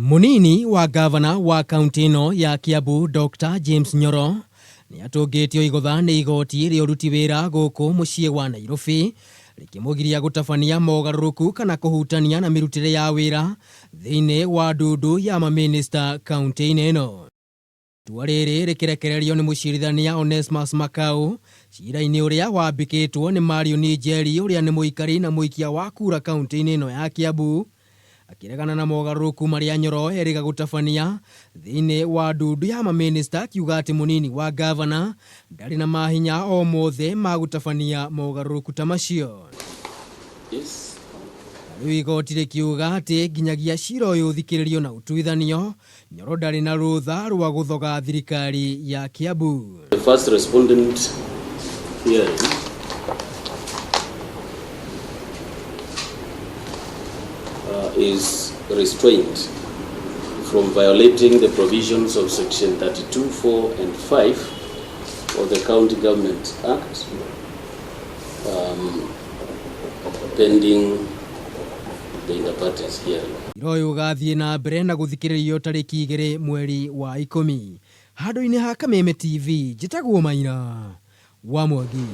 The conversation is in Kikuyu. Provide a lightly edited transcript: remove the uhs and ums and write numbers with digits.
Mũnini wa ngavana wa kauntĩ ĩno ya Kiambu Dr James Nyoro nĩ atũngĩtio igũtha nĩ igoti rĩa ũruti wĩra gũkũ mũciĩ wa Nairobi rĩkĩmũgiria gũtabania mogarũrũku kana kũhutania na mĩrutĩre ya wĩra thĩinĩ wa ndundu ya mamĩnĩsta kauntĩ-inĩ ĩno. Itua rĩrĩ rĩkĩrekererio nĩ mũcirithania Onesmus Makau cira-inĩ ũrĩa wambĩkĩtwo nĩ Marion Njeri ũrĩa nĩ mũikari na mũikia wa kura kauntĩ-inĩ ĩno ya Kiambu akĩregana na mogarũrũku marĩa Nyoro erĩga gũtabania thĩinĩ wa ndundu ya mamĩnĩsta akiuga atĩ mũnini wa ngavana ndarĩ na mahinya o mothe ma gũtabania mogarũrũku ta macio. Yes. Na rĩu igoti rĩkiuga atĩ nginyagia cira ũyũ ũthikĩrĩrio na ũtuithanio, Nyoro ndarĩ na rũtha rwa gũthoga thirikari ya Kiambu. The first respondent hearing is restrained from violating the provisions of section 32, 4 and 5 of the County Government Act pending the inter-parties hearing. Cira ũyũ ũgathiĩ na mbere na gũthikĩrĩrio tarĩki 2 mweri wa 10. Handũ-inĩ ha Kameme TV, njĩtagwo Maina wa Mwangi.